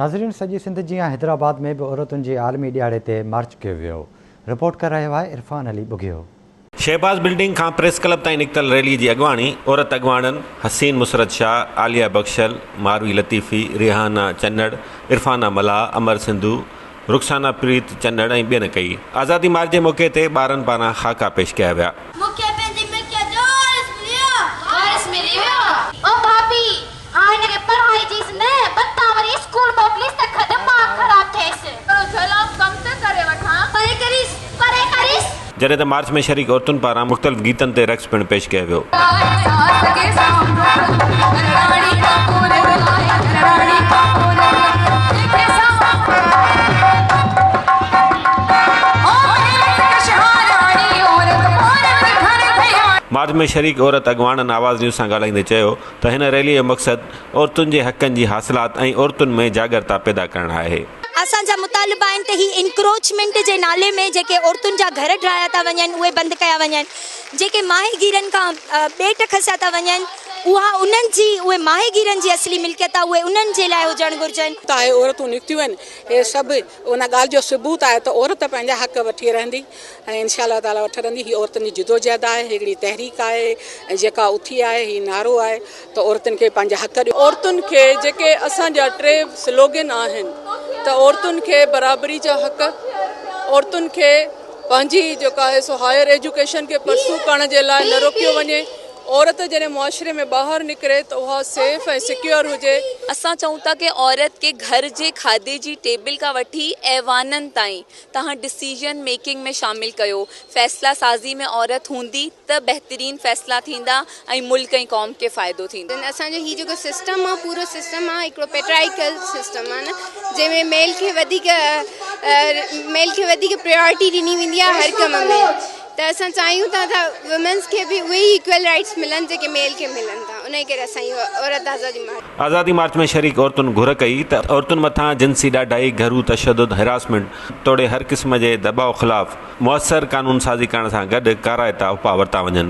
ناظرين سڄي سنڌ جيان حيدرآباد ۾ به عورتن جي عالمي ڏهاڙي تي مارچ ڪيو ويو رپورٽ ڪري رهيو آهي عرفان علي ٻگهيو. شهباز بلڊنگ کان پريس ڪلب تائين نڪتل ريلي جي اڳواڻي عورت اڳواڻن حسين مسرت شاهه، عاليه بخشل، ماروي لطيفي، ريحانه چنڙ، عرفانه ملاح، امر سنڌو، رخسانه پريت چنڙ ۽ ٻين ڪئي. آزادي مارچ جي موقعي تي ٻارن پاران خاڪا پيش ڪيا ويا. مون کي پنهنجي ملڪيت جو وارث ملي ويو. وارث ملي ويو. او ڀاڀي، هاڻ هن کي پڙهائجيس نه، متان وري اسڪول موڪليس ته کڏ دماغ خراب ٿئيس. ٿورو جهلان ڪم ته ڪري وٺان. پري ڪريس، پري ڪريس. جڏهن ته مارچ ۾ شريڪ عورتن پاران مختلف گيتن تي رقص پڻ پيش ڪيو ويو. مارچ ۾ شريڪ عورت اڳواڻن آواز نيوز سان ڳالهائيندي چيو ته هن ريلي جو مقصد عورتن جي حقن جي حاصلات ۽ عورتن ۾ جاڳرتا پيدا ڪرڻ آهي. اسان جا مطالبا آهن ته هي انڪروچمينٽ جي نالي ۾ جيڪي عورتن جا گهر ڊاهيا ٿا وڃن اهي بند ڪيا وڃن جيڪي ماهيگيرن کان ٻيٽ کسيا ٿا وڃن اها انهن جي اهي ماهيگيرن جي اصلي ملڪيت آهي اهي انهن جي لاء هجڻ گهرجن. ته اهي عورتون نڪتيون آهن اهي سڀ ان ڳالهه جو ثبوت آهي ته عورت پنهنجا حق وٺي رهندي ۽ انشاء الله تعالي وٺندي هي عورتن جي جدوجهد آهي هڪڙي تحريڪ آهي ۽ جيڪا اٿي آهي هي نعرو آهي ته عورتن کي پنهنجا حق ڏيو. عورتن کي جيڪي اسان جا ٽي سلوگن آهن ته عورتن کي برابري جا حق، عورتن کي پنهنجي جيڪا آهي سو هائير ايجوڪيشن کي پرسو ڪرڻ جي لاء نه روڪيو وڃي، عورت جڏهن معاشري ۾ ٻاهر نڪري ته اها سيف ۽ سيڪيور هجي. اسان چئون ٿا ڪي عورت کي گهر جي کاڌي جي ٽيبل کان وٺي ايوانن تائين توهان ڊسيزن ميڪنگ ۾ شامل ڪيو، فيصلا سازي ۾ عورت هوندي ته بهترين فيصلا ٿيندا ۽ ملڪ ۽ قوم کي فائدو ٿيندو. اسان جو هي جيڪو سسٽم آ پورو سسٽم آ هڪڙو پيٽرائيڪل سسٽم آ نه جنهن ۾ ميل کي وڌيڪ ميل کي وڌيڪ پريارٽي ڏني ويندي آ هر ڪم ۾ ته اسان چاهيون ٿا ته وومينس کي به اهي ئي ايڪول رائيٽس ملن جيڪي ميل کي ملن ٿا ان ڪري اسان اهو عورت آزادي مارچ آزادي مارچ ۾ شريڪ عورتن گهر ڪئي ته عورتن مٿان جنسي ڏاڍائي، گهرو تشدد، هراسمينٽ توڙي هر قسم جي دٻاء خلاف موثر قانون سازي ڪرڻ سان گڏ ڪارائتا اپاء ورتا وڃن.